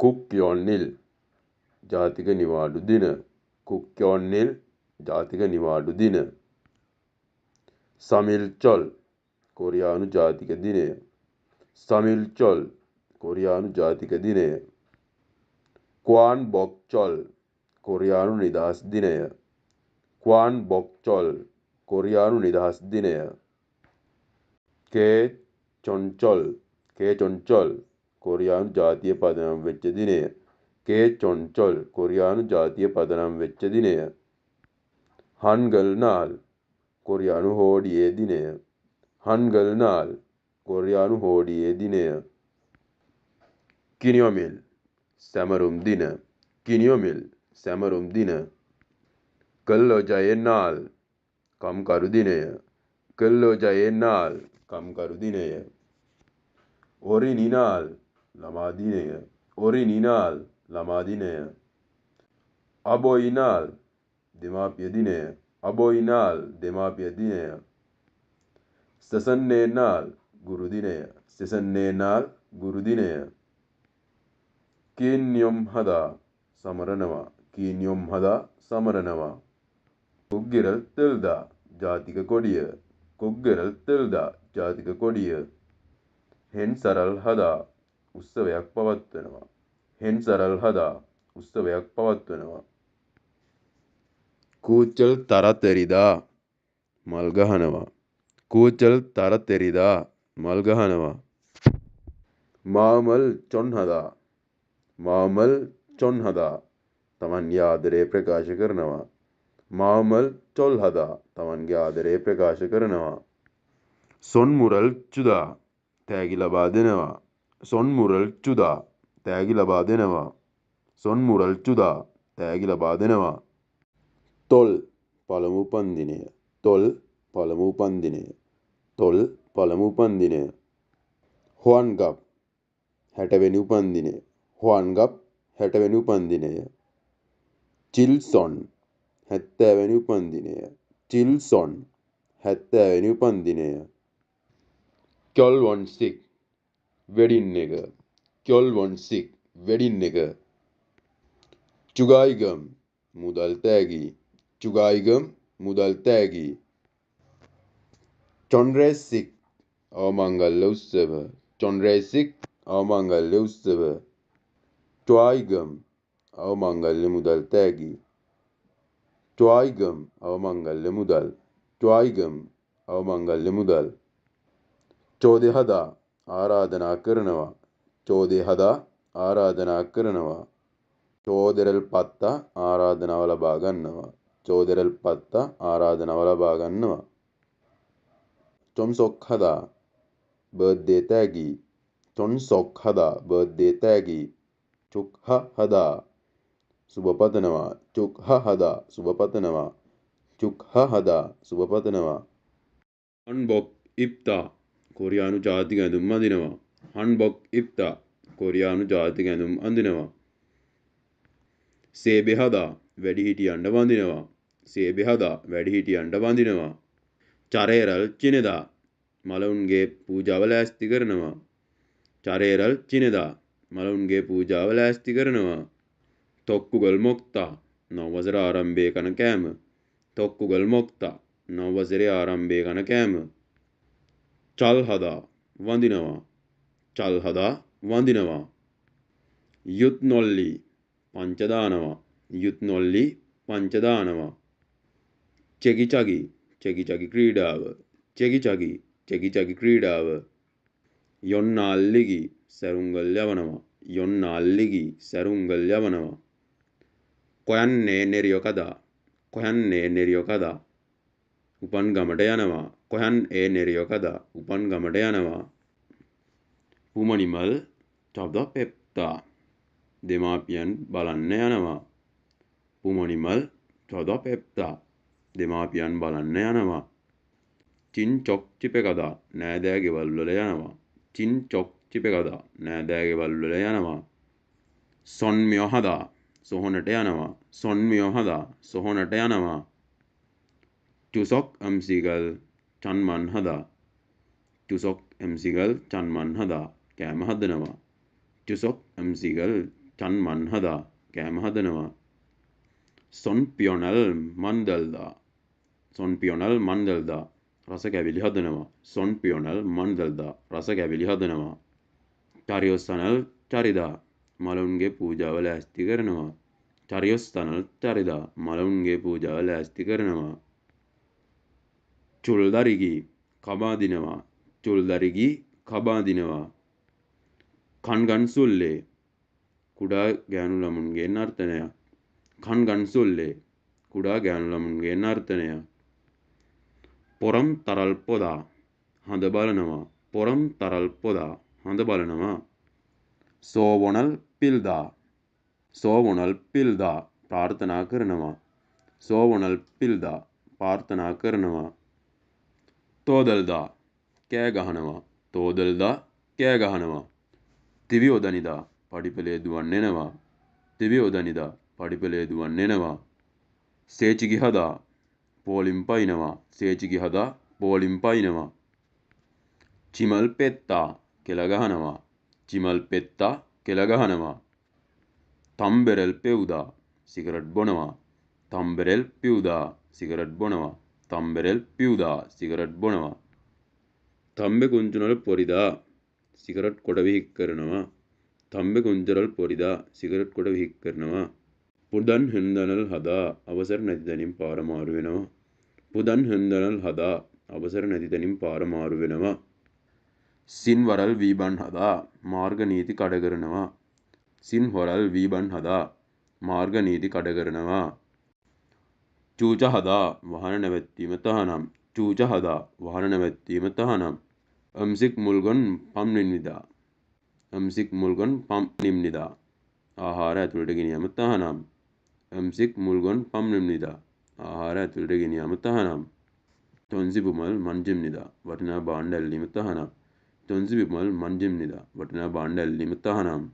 කුක්යොන්නිල් ජාතික නිවාඩු දින. කුක්යොන්නිල් ජාතික නිවාඩු දින. සමිල්චොල් කොරියානු ජාතික දිනය. සමිල්චොල් කොරියානු ජාතික දිනය. ක්වාන් බොක්චොල් කොරියානු නිදහස් දිනය. ක්වාන් බොක්චොල් කොරියානු නිදහස් දිනය. කේ චොන්චොල් කේ චොන්චොල් කොරියානු ජාතිය පදනම් වෙච්ච දිනය. කේ චොන්චොල් කොරියානු ජාතිය පදනම් වෙච්ච දිනය. හන්ගල් නාල් කොරියානු හෝඩියේ දිනය. හන්ගල් නාල් කොරියානු හෝඩියේ දිනය. කිනියොමිල් සැමරුම් දින. කිනියොමිල් සැමරුම් දින. කල්ලෝජයේ නාල් කම්කරු දිනය. කල්ලෝජයේ නාල් කම්කරු දිනය. ඔරිනිනාල් ළමා දිනය. ඔරිනිනාල් ළමා දිනය. අබොයිනාල් දෙමාපිය දිනය. අබොයිනාල් දෙමාපිය දිනය. සසන්නේනාල් ගුරු දිනය. සසන්නේනාල් ගුරු දිනය. කීන්යොම් හදා සමරනවා. කීන්යොම් හදා සමරනවා. කුග්ගෙරල් තෙල්දා ජාතික කොඩිය. කුග්ගෙරල් තෙල්දා ජාතික කොඩිය. හෙන් සරල් හදා උත්සවයක් පවත්වනවා. හෙන් සරල් හදා උත්සවයක් පවත්වනවා. කූචල් තරතෙරිදා මල් ගහනවා. කූචල් තරතෙරිදා මල් ගහනවා. මාමල් චොන් හදා. මාමල් චොන් හදා තමන්ගේ ආදරය ප්‍රකාශ කරනවා. මාමල් චොල් හදා තමන්ගේ ආදරය ප්‍රකාශ කරනවා. සොන්මුරල් චුදා තෑගි ලබා දෙනවා. සොන්මුරල් චුදා තෑගි ලබා දෙනවා. සොන්මුරල් චුදා තෑගි ලබා දෙනවා. තොල් පළමු උපන්දිනය. තොල් පළමු උපන්දිනය. තොල් පළමු උපන්දිනය. හොන්ගප් 60 වෙනි උපන්දිනය. හොන්ගප් 60 වෙනි උපන්දිනය. චිල්සොන් 70 වෙනි උපන්දිනය. චිල්සොන් 70 වෙනි උපන්දිනය. ක්යොල්වොන්සික් වෙඩින් එක. ක්යොල්වොන්සික් වෙඩින් එක. චුගායිගම් මුදල් තෑගි. චුගායිගම් මුදල් තෑගි. චොන්රේසික් අවමංගල්‍ය උත්සව. චොන්රේසික් අවමංගල්‍ය උත්සව. ච්වායිගම් අවමංගල්‍ය මුදල් තෑගි. ච්වායිගම් අවමංගල්‍ය මුදල්. ච්වායිගම් අවමංගල්‍ය මුදල්. චෝදේ හදා ආරාධනා කරනවා. චෝදේ හදා ආරාධනා කරනවා. චෝදෙරල් පත්තා ආරාධනාව ලබා ගන්නවා. චෝදෙරල් පත්තා ආරාධනාව ලබා ගන්නවා. චොම්සොක් හදා බර්ත්ඩේ තෑගි. චොන්සොක් හදා බර්ත්ඩේ තෑගි. චුක්හ හදා සුබ පතනවා. චුක්හ හදා සුබ පතනවා. චුක්හ හදා සුබ පතනවා. හන්බොක් ඉප්තා කොරියානු ජාතික ඇඳුම් අඳිනවා. හන්බොක් ඉප්තා කොරියානු ජාතික ඇඳුම් අඳිනවා. සේබේ හදා වැඩිහිටියන්ට වඳිනවා. සේබේ හදා වැඩිහිටියන්ට වඳිනවා. චරේරල් චිනදා මලවුන්ගේ පූජාව ලෑස්ති කරනවා. චරේරල් චිනදා මලවුන්ගේ පූජාව ලෑස්ති කරනවා. තොක්කුගල් මොක්තා නව වසර ආරම්භයේ කන කෑම. තොක්කුගල් මොක්තා නව වසරේ ආරම්භයේ කන කෑම. චල් හදා වඳිනවා. චල් හදා වඳිනවා. යුත් නොල්ලි පංච දානවා. යුත් නොල්ලි පංච දානවා. චෙගි චගි චෙගි චගි ක්‍රීඩාව. චෙගි චගි චෙගි චගි ක්‍රීඩාව. යොන්නාල්ලිගි සැරුංගල් යවනවා. යොන්නාල්ලිගි සැරුංගල් යවනවා. කොයන්නේ නෙරියෝ කදා. කොයන්නේ නෙරියෝ කදා. උපන් ගමට යනවා. කොයන් ඒ නෙරියෝ කදා. උපන් ගමට යනවා. පුමනිමල් චබ්ද පෙප්තා දෙමාපියන් බලන්න යනවා. පුමනිමල් චොද පෙප්තා දෙමාපියන් බලන්න යනවා. චින් චොක් චිපෙකදා නෑදෑ ගෙවල් වල යනවා. චින් චොක් චිපෙකදා නෑදෑ ගෙවල් වල යනවා. සොන්මියෝ හදා සොහොනට යනවා. සොන්මියෝ හදා සොහොනට යනවා. චුසොක් අම්සිගල් චන්මන් හදා. චුසොක් එම්සිගල් චන්මන් හදා කෑම හදනවා. චුසොක් එම්සිගල් චන්මන් හදා කෑම හදනවා. සොන්පියොනල් මන්දල්දා. සොන්පියොනල් මන්දල්දා රස කැවිලි හදනවා. සොන්පියොනල් මන්දල්දා රස කැවිලි හදනවා. චරියොස්සනල් චරිදා මලවුන්ගේ පූජාව ලෑස්ති කරනවා. චරියොස්සනල් චරිදා මලවුන්ගේ පූජාව ලෑස්ති කරනවා. චුල්දරිගි කබාදිනවා. චුල්දරිගි කබාදිනවා. කන්ගන් සුල්ලේ කුඩා ගෑනු ළමුන්ගේ නර්තනයක්. කන්ගන් සුල්ලේ කුඩා ගෑනු ළමුන්ගේ නර්තනයක්. පොරම් තරල් පොදා හඳ බලනවා. පොරම් තරල් පොදා හඳ බලනවා. සෝවොනල් පිල්දා. සෝවොනල් පිල්දා ප්‍රාර්ථනා කරනවා. සෝවොනල් පිල්දා ප්‍රාර්ථනා කරනවා. තෝදල්දා කෑ ගහනවා. තෝදල්දා කෑ ගහනවා. තිවියොදනිදා පඩිපෙළේ දුවන් එනවා. තිවියොදනිදා පඩිපෙළේ දුවන් එනවා. සේචිගි හදා පෝලිම් පයින්නවා. සේචිගි හදා පෝලිම් පයින්නවා. චිමල් පෙත්තා කෙල ගහනවා. චිමල් පෙත්තා කෙල ගහනවා. තම්බෙරල් පෙව්දා සිගරට් බොනවා. තම්බෙරල් පිව්දා සිගරට් බොනවා. තම්බෙරල් පිව්දා සිගරට් බොනවා. තම්බෙ කුංචුනල් පොරිදා සිගරට් කොට විහික් කරනවා. තම්බෙ කුංචරල් පොරිදා සිගරට් කොට විහික් කරනවා. පුදන් හෙන්දනල් හදා අවසර නැති තැනින් පාර මාරු වෙනවා. පුදන් හෙන්දනල් හදා අවසර නැති තැනින් පාර මාරු වෙනවා. සින්වරල් වීබන් හදා මාර්ග නීති කඩ කරනවා. සින්හොරල් වීබන් හදා මාර්ග නීති කඩ කරනවා. චූච හදා වාහන නැවැත්වීම තහනම්. චූච හදා වාහන නැවැත්වීම තහනම්. අම්සික් මුල්ගොන් පම්නින්නිදා. අම්සික් මුල්ගොන් පම්නිම්නිදා ආහාර ඇතුළට ගෙන යාම තහනම්. අම්සික් මුල්ගොන් පම්නිම්නිදා ආහාර ඇතුළට ගෙන යාම තහනම්. තොන්සි බුමල් මන්ජිම්නිදා වටිනා භාණ්ඩ ඇල්ලීම තහනම්. තොන්සි බුමල් මන්ජිම්නිදා වටිනා භාණ්ඩ ඇල්ලීම තහනම්.